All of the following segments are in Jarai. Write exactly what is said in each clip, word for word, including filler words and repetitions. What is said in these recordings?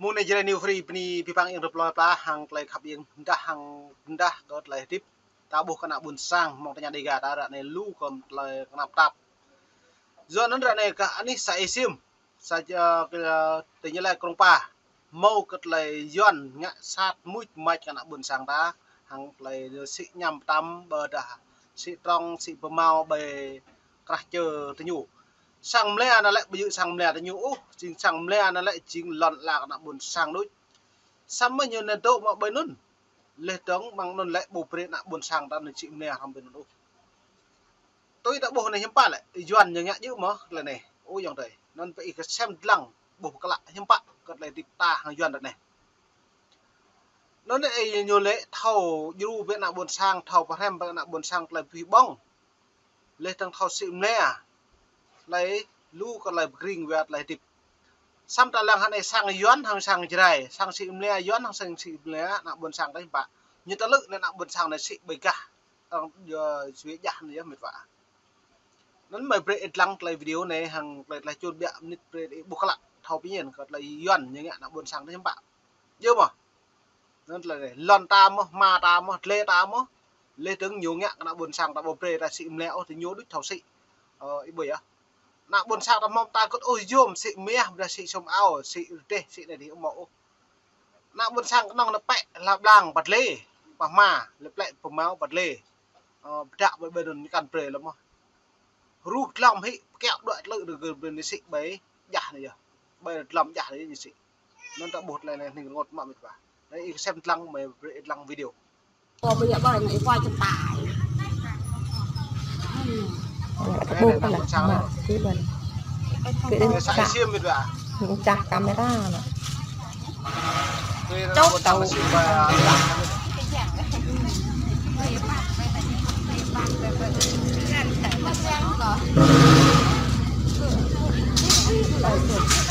Mơ̆ng anai Jrai New Free bơni abih bang ing rơplơi pla hăng tơlơi khăp ing, pơdah hăng pơdah kơ tơlơi hơdip ta ƀuh kơ ană ƀôn sang mơ̆ng tơña Dega ta ră anai lu kơ tơlơi kơnam tap. Yua anŭn ră anai kơ anih sa Ê Sim, sa, ơ, kơ, ơ, tơña lĕ Krông Pa, hmâo kơ tơlơi Yuan ngă sat muč mač kơ ană ƀôn sang ta, hăng tơlơi sĭ ñăm tăm ƀơdah, sĭ trong, sĭ pơmâo ƀơi krah čơ tơñu. Sang mlĕ anŭn lĕ ƀu djơ̆ sang mlĕ tơñu ôh, jing sang mlĕ anŭn lĕ jing lŏn ala kơ ană ƀôn sang đôč. Samơ̆ ñu nao dŏ mă ƀơi anŭn. Laih dơ̆ng mơ̆ng anŭn lĕ ƀu brơi ană ƀôn sang ta nao sĭ mlĕ hrŏm ƀơi anŭn ôh. Tui ta ƀuh anai hiư̆m pă lĕ, Yuan ñu ngă djơ̆ mơ̆ tơlơi anai. Ơ ayŏng adơi, anŭn pơ ih kơsem dlăng ƀuh pơklă hiư̆m pă kơ tơlơi hơdip ta hăng Yuan ră anai. Anŭn ih ñu lĕ thâo djru ƀơi ană ƀôn sang, thâo pơhrăm ƀơi ană ƀôn sang tơlơi abih bang. Laih dơ̆ng thâo sĭ mlĕ, tơlơi lu kơ tơlơi pơkring wơ̆t tơlơi hơdip. Samơ̆ ta lăng hơnai sang Yuan hăng sang Jrai, sang sĭ mlĕ Yuan hăng sang sĭ mlĕ ană ƀôn sang ta hiư̆m pă. Ñu tơlư̆ anŭn ană ƀôn sang anai sĭ ƀơi gah, arăng yua sui jah anai yơh met wa. Anŭn mơi brơi ih dlăng tơlơi video anai hăng tơlơi, tơlơi čun biă mơnit brơi ih ƀuh klă thâo pơñen kơ tơlơi Yuan ñu ngă ană ƀôn sang ta hiư̆m pă. Djơ̆ mơ̆. Anŭn tơlơi anai, lŏn ta mơ̆, hma ta mơ̆, dlai ta mơ̆. Laih dơ̆ng ñu ngă kơ ană ƀôn sang ta ƀu brơi ta sĭ mlĕ ôh, tơñu đôč thâo sĭ. Ơ, ih ƀuh yơh. Ană ƀôn sang ta mơ̆ng ta kơt ôh yôm sĭ mah, ƀôdah sĭ sum ao, sĭ rơdêh, sĭ anai dih ƀu hmâo ôh. Ană ƀôn sang kơnơ̆ng anai pĕ hla blang pơ dlai, pơ hma, lĕ plĕ pơmâo pơ dlai. Ơ, pơdă ƀơi ƀơi anŭn ñu kăn brơi lơ̆m mơ̆. Ruh dlăm hĭ, pơkiaŏ đuaĭ tơlư̆ rơgơi brơi anai sĭ ƀơi jah anai yơh. Ƀơi dlăm jah anai ñu sĭ. Anŭn ta ƀuh tơlơi anai hning rơngot mă met wa. Anai ih kơsem dlăng, mơi brơi ih dlăng video. Ơ, ƀơi yă ƀơi anai ih quay chụp tai. Anai, anai, anai, anai, anai, anai. Anai sa Ê Sim met wa. Pơčah kamera anŭn. Čŏk tao.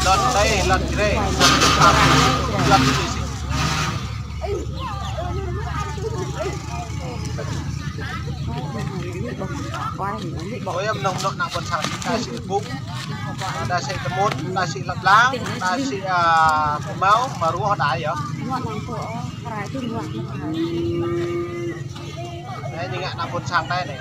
Lŏn Tây, lŏn Jrai, lŏn Jrai. Ôi, em nông nông nông ƀôn sang ta sĭ bŭng, ta sĭ tơmŭt, ta sĭ lăp lang, ta sĭ, a, pơmâo, mă ruah đa yơh. Anai ñu ngă ană ƀôn sang ta anai.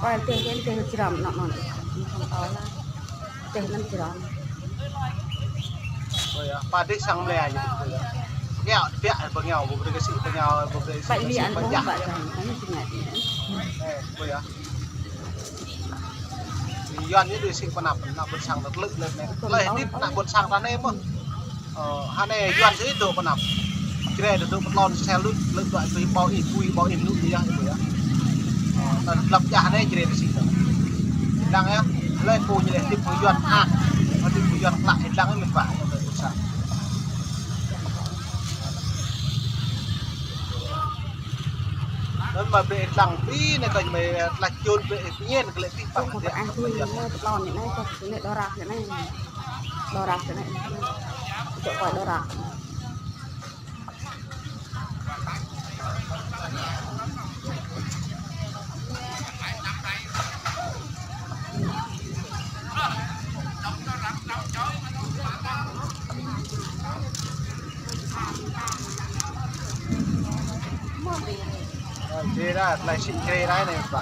Ôi, teh, teh, teh, jrăm, nŏk, nŏk. Teh, năn jrăm. Ôi, pă dih sang mlĕ ñu. Kiaŏ, biă, bơngiao, ƀu brơi kơ sĭ bơngiao, ƀu brơi kơ sĭ bơngiao. Ơ, ôi. Yuan ñu dui sĭ pơnăp, ană ƀôn sang ta tơlư̆ lĕ anai. Tơlơi hơdip ană ƀôn sang ta anai mơ̆n. Ơ, hơnai Yuan sĭ dŏ pơnăp. Jrai dŏ pơtlon sel lŭt, lŭt dŏ ƀơi ƀâo ih, ƀuh ƀâo ih lŭt yơh, yơh. Ơ, ta lăp jah anai Jrai sĭ dŏ. Lăng yơh, lĕ pô ñu lĕ hơdip pô Yuan hă. Hơdip pô Yuan klă, lăng yơh met wa, ană ƀôn sang. Anŭn mơi brơi ih dlăng ƀing anai kơ mơi tlaih čun brơi ih pơñen kơ lĕ abih bang. Čŏk mă kơ ih tui, anai pơtlon anai, čŏk anai đô rah anai. Đô rah anai. Čŏk quay đô rah. Ơ, Jrai đa, tơlơi sĭ Jrai đa anai pă.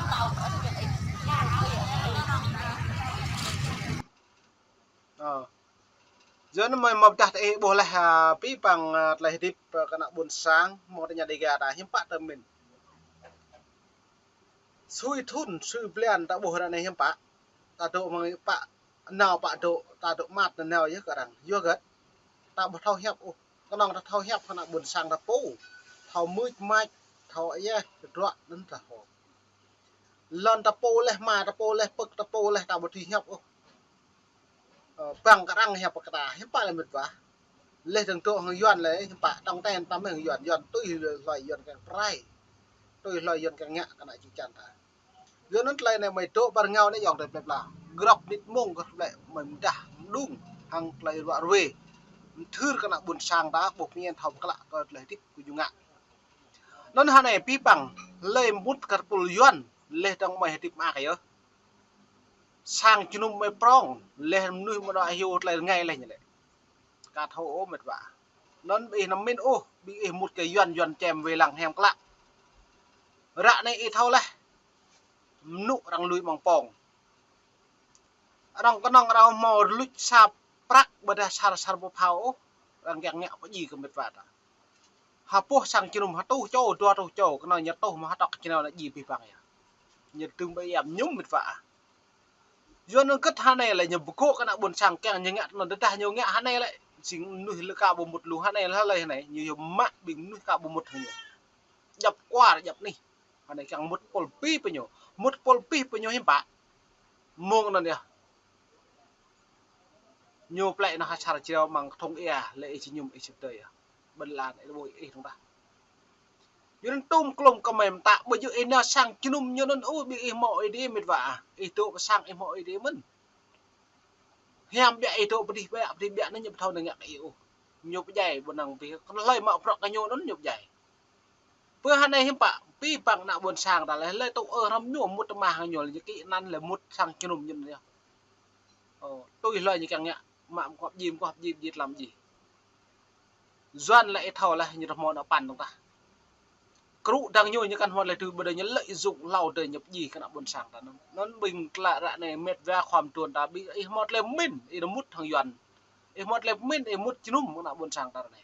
Ơ. Yua anŭn mơi mă pơdah tơ ih ƀuh laih, a, abih bang, a, tơlơi hơdip, a, kơ ană ƀôn sang, mơ̆ng tơña Dega ta hiư̆m pă tơmin. Sui thŭn, sui blan ta ƀuh ră anai hiư̆m pă. Ta dŏ mơ̆ng pă nao pă dŏ, ta dŏ măt nao yơh kơ arăng. Yua hơget? Ta ƀu thâo hiăp ôh. Kơnơ̆ng ta thâo hiăp kơ ană ƀôn sang ta pô. Thâo mưč mač, thâo yeh, tơdruă anŭn ta hŏ. Lŏn ta pô laih, hma ta pô laih, pơ̆k ta pô laih, ta ƀu thâo hiăp ôh. Ơ, bang kơ arăng hiăp kơ ta, hiư̆m pă lĕ met wa. Laih dơ̆ng dŏ hăng Yuan lĕ, hiư̆m pă, tong ten ta mơ̆ng Yuan, Yuan tui hloi Yuan kiăng pơrai. Tui hloi Yuan kiăng ngă kơ ană čư̆ čan ta. Yua anŭn tơlơi anai mơi dŏ ƀar rơngao anai ayŏng adơi plơi pla. Grŏp mơnit mông grŏp lĕ mơi pơdah mơđung hăng tơlơi ruă ruê. Mơthưr kơ ană ƀôn sang ta, ƀuh pơñen thâo pơklă kơ tơlơi hơdip kơ ñu ngă. Anŭn hơnai pih păng, lơi mŭt kơ tơpul Yuan, leh dơ̆ng mơi hơdip mơak yơh. Sang jơnum mơi prong, leh mơnuih mơnuih hyu tơlơi rơngai leh ñu lĕ. Ka thâo ôh met wa. Anŭn ƀing ih anăm min ôh, ƀing ih mŭt kơ Yuan, Yuan čem wai lăng hiam klă. Ră anai ih thâo leh. Mơnŭ arăng lui amăng pong. Arăng kơnơ̆ng arăng hmâo luč sa prăk ƀôdah sa, sa rơbâo phao ôh. Arăng kiăng ngă pơjing kơ met wa ta. Ha boh sang jơnum ha rơtuh čô, dua rơtuh čô, kơnơ̆ng ñu rơtuh mă ha tŏk jơnum anai jing pih păng yơh. Ñu tơm ƀơi yap mơñum met wa ah. Yua anŭn kơ hơnai lĕ ñu pơgŏ kơ ană ƀôn sang kiăng ñu ngă anŭn, tơdah ñu ngă hơnai lĕ, jing mơnuih lĕ ka ƀu mŭt lu hơnai lĕ, hơnai ñu yua mă ƀing mơnuih ka ƀu mŭt hăng ñu. Djŏp kwar djŏp anih. Hơnai kiăng mŭt pôl pih pơ ñu. Mŭt pôl pih pơ ñu hiư̆m pă. Mơ̆ng anŭn yơh. Ñu plĕ nao ha čar jrao amăng kơthŭng ia, lĕ ih či mơñum ih či pơdơi yơh. Ƀơi lăn ih ƀuh ih dơ̆ng tah. Yua anŭn tŭm klum kơ mơi mơtă, ƀu djơ̆ ih nao sang jơnum ñu anŭn ôh, ƀing ih hmâo Ơi Adai met wa ah. Ih dŏ pơ sang ih hmâo Ơi Adai mơ̆n. Hiam biă ih dŏ pơdih biă, pơdih biă anŭn ñu ƀu thâo nao ngă kơ ih ôh. Ñu pơdjai ƀu năng pih, kơ hlơi mă bruă kơ ñu anŭn ñu pơdjai. Pơ hơnai hiư̆m pă, pih păng ană ƀôn sang ta lĕ, hlơi tŭ ơ hrŏm ñu mŭt tơmah hăng ñu lĕ, ñu kĭ anăn lĕ mŭt sang jơnum ñu anŭn yơh. Ơ, tui hlơi ñu kiăng ngă, mă mơguah pơjing, mơguah pơjing, pơjing tlam jih. Yuan lĕ ih thâo leh, ñu rơmô ană păn dơ̆ng tah. Kru dang ñu, ñu kăn hmâo tơlơi tui ƀơi adơi ñu lợi dụng hlâo adơi ñu pơjing kơ ană ƀôn sang ta anŭn. Anŭn ƀing klă ră anai met wa khua mơduôn ta ƀing ih hmâo tơlơi pơmĭn, ih mŭt hăng Yuan. Ih hmâo tơlơi pơmĭn, ih mŭt jơnum kơ ană ƀôn sang ta ră anai.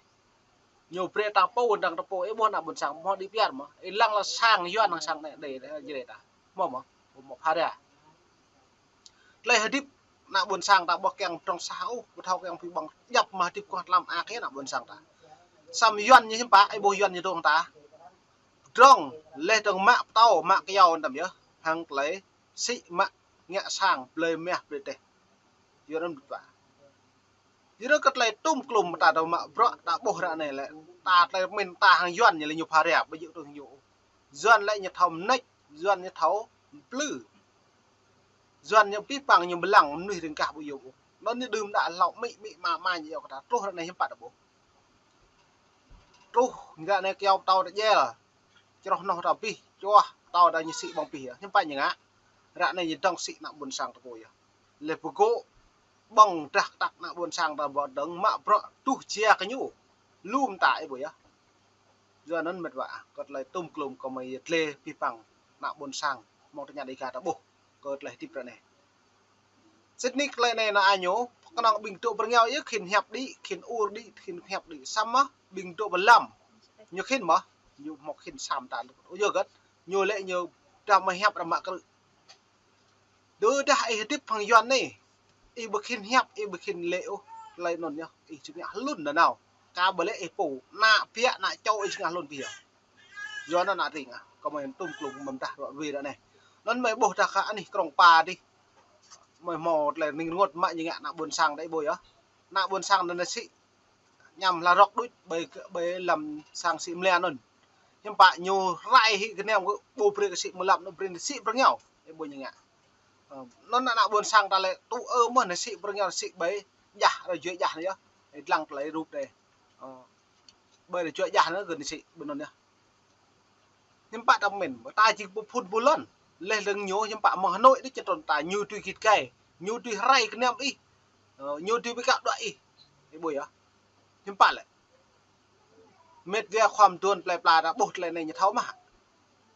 Ñu brơi ta pô, dang ta pô, ih ƀuh ană ƀôn sang, hmâo đĭ piar mơ̆. Ih lăng lă sang Yuan, lăng sang anai, đe, đe, jre ta. Hmâo mơ̆, hmâo phara. Tơlơi hơdip ană ƀôn sang ta ƀu kiăng pơdrŏng sah ôh, ƀu thâo kiăng pơbăng djŏp mă hơdip kơ tlam ak yơh ană ƀôn sang ta. Samơ̆ Yuan ñu hiư̆m pă, ih ƀuh Yuan ñu dŏ hăng ta. Pơdrŏng, leh dơ̆ng mă pơtâo, mă kơyâo anŭn tơm yơh, hăng tơlơi sĭ mă ngă sang, blơi mah, blơi teh. Yua anŭn met wa. Yua anŭn kơ tơlơi tŭm klum ta dŏ mă bruă ta ƀuh ră anai lĕ. Ta tơlơi pơmĭn ta hăng Yuan ñu lĕ ñu phara, ƀu djơ̆ tui hăng ñu. Yuan lĕ ñu thâo mơneč, Yuan ñu thâo mplư. Yuan ñu pih păng ñu mlăng mơnuih ring kah ƀu yôm ôh. Anŭn ñu đưm đă hlâo mĭ mĭ ma ma ñu yua kơ ta truh ră anai hiư̆m pă ta ƀuh. Truh, ră anai kơyâo pơtâo ta djel. Čroh noh ta pih, čuah, pơtâo ta ñu sĭ ƀơ̆ng pih yơh. Hiư̆m pă ñu ngă. Ră anai ñu dŏng sĭ ană ƀôn sang ta pô yơh. Lĕ pơgŏ ƀơ̆ng drah kơtăk ană ƀôn sang ta ƀu dơ̆ng mă bruă tuh jia kơ ñu. Lŏm ta ih ƀuh yơh. Yua anŭn met wa, kơ tơlơi tŭm klum kơ mơi yơh tơlơi pih păng ană ƀôn sang mơ̆ng tơña Dêga ta ƀuh kơ tơlơi hơdip ră anai. Sĭt nik tơlơi anai nao a ñu, kơnơ̆ng ƀing dŏ pơ rơngiao yơh khĭn hiăp đĭ, khĭn ur đĭ, khĭn hiăp đĭ. Samơ̆ ƀing dŏ pơ lăm ñu khĭn mơ̆, ñu hmâo khĭn sam ta. Ơ yơh gơ̆t, ñu lĕ ñu dah mă hiăp dah mă krư̆. Tơdah ih hơdip hăng Yuan anai, ih ƀu khĭn hiăp, ih ƀu khĭn lĕ ôh, tơlơi anŭn yơh, ih jing ngă hlŭn nanao. Ka ƀu lĕ ih pô, ană biă, ană čô ih jing ngă hlŭn pih yơh. Yuan anŭn ană ring ah, kơ mơi tŭm klum mơ̆n dah ruă rui ră anai. Anŭn mơi ƀuh dah kơ anih krong pa dih. Mơi hmâo tơlơi ning rơngot mă ñu ngă ană ƀôn sang đơi ƀuh yơh. Ană ƀôn sang anŭn sĭ, añăm hla rŏk đôč ƀơi, ƀơi lăm sang sĭ mlia anŭn. Hiư̆m pă ñu rai hĭ kơnơ̆ng gơ̆ ƀu brơi kơ sĭ mlam, anŭn brơi sĭ pơ rơngiao. Ih ƀuh ñu ngă. Ơ, anŭn ană ƀôn sang ta lĕ tŭ ơ mơ̆n sĭ pơ rơngiao sĭ ƀơi jah, rơjuai jah anai yơh. Ih lăng tơlơi rup đơi. Ơ, ƀơi rơjuai jah anŭn gơ̆ sĭ ƀơi anŭn yơh. Hiư̆m pă ta pơmĭn, ta jing pô phun pô lŏn. Leh dơ̆ng ñu, hiư̆m pă mơ̆ng Hà Nội đôč čơtrôn ta, ñu tui git gai, ñu tui rai kơnơ̆ng ih. Ơ, ñu tui ƀơi kă đuaĭ ih. Ih ƀuh yơh. Hiư̆m pă lĕ. Met wa khua mơduôn plơi pla ta ƀuh tơlơi anai ñu thâo mơ̆.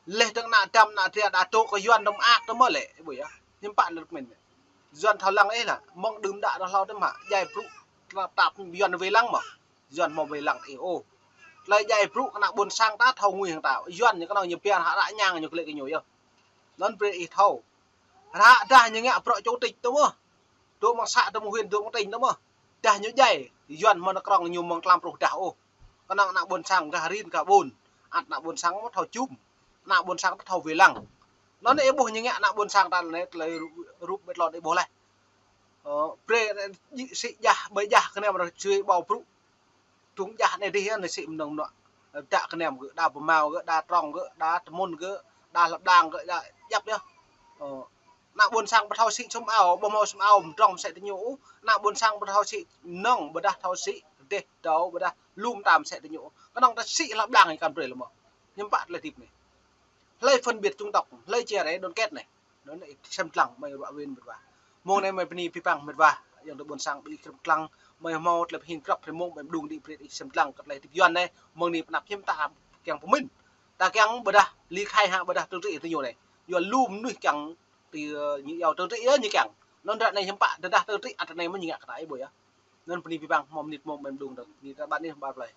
Leh dơ̆ng ană Dăm ană Dria đa dŏ kơ Yuan dơ̆ng mơak tơ mơ̆ lĕ, ih ƀuh yơh. Hiư̆m pă anŭn pơmĭn. Yuan thâo lăng ih lah, mơ̆ng đưm đă dah hlâo tơ mơ̆, djai brŭ, tơlơi tap Yuan wai lăng mơ̆. Yuan hmâo wai lăng ih ôh. Tơlơi djai brŭ kơ ană ƀôn sang ta thâo ngui hăng ta. Yuan ñu kơnơ̆ng ñu pia hă ră ñang ñu klĕ kơ ñu yơh. Anŭn brơi ih thâo. Ră dah ñu ngă bruă chủ tịch tơ mơ̆. Dŏ amăng xã tơ mơ̆, huyện tơ mơ̆, tỉnh tơ mơ̆. Dah ñu djai, Yuan hmâo nao krong ñu mơ̆ng tlam truh dah ôh. Kơnơ̆ng ană ƀôn sang gah rin gah ƀôn. Ăt ană ƀôn sang mơ̆ thâo jum. Ană ƀôn sang ta thâo wai lăng. Anŭn ih ƀuh ñu ngă ană ƀôn sang ta anai tơlơi rup, rup met lŏn ih ƀuh leh. Ơ, brơi anai jĭ sĭ jah, ƀơi jah kơnơ̆ng rơjuai ƀâo brŭ. Dŭng jah anai dih yơh, anai sĭ mơnơ̆ng mơnuă. Đa kơnơ̆ng gơ̆, đa pơmao gơ̆, đa trong gơ̆, đa tơmŭn gơ̆, đa lăp đang gơ̆, đa djăp yơh. Ơ, ană ƀôn sang ƀu thâo sĭ sum ao, ƀu hmâo sum ao, mơdrŏng mơsĕ tơ ñu ôh. Ană ƀôn sang ƀu thâo sĭ nŏng, ƀôdah thâo sĭ dêh dâo, ƀôdah lŏm tam mơsĕ tơ ñu ôh. Kơnơ̆ng ta sĭ lăp đang ih kăn brơi lơ̆m ôh. Hiư̆m pă tơlơi hơdip anai. Hlơi phân biệt chủng tộc, hlơi chia rẽ đoàn kết anai. Anŭn ih sem lăng, mơi ruă win mĕt wa. Mông anai mơi bơni pơpăng mĕt wa, yang tơ ƀôn sang ƀing ih sem lăng, mơi hmâo tơlơi pơhing krăp, hrơi mông mơi mơđung đĭ brơi ih sem lăng kơ tơlơi hơdip Yuan anai, mơ̆ng anai pơnăp hiư̆m ta kiăng pơmĭn. Ta kiăng ƀôdah ly khai hă ƀôdah tơlơi tơtrĭ tơ ñu anai. Yua lu mơnuih kiăng tơ, ơ, ñu iâu tơtrĭ yơh ñu kiăng. Anŭn ră anai hiư̆m pă, tơdah tơtrĭ ăt anai mơ̆n ñu ngă kơ ta ih ƀuh yơh. Anŭn bơni pơpăng, hmâo mơnit mông mơi mơđung dơ̆ng. Bơni ta ƀăn ih ba plơi.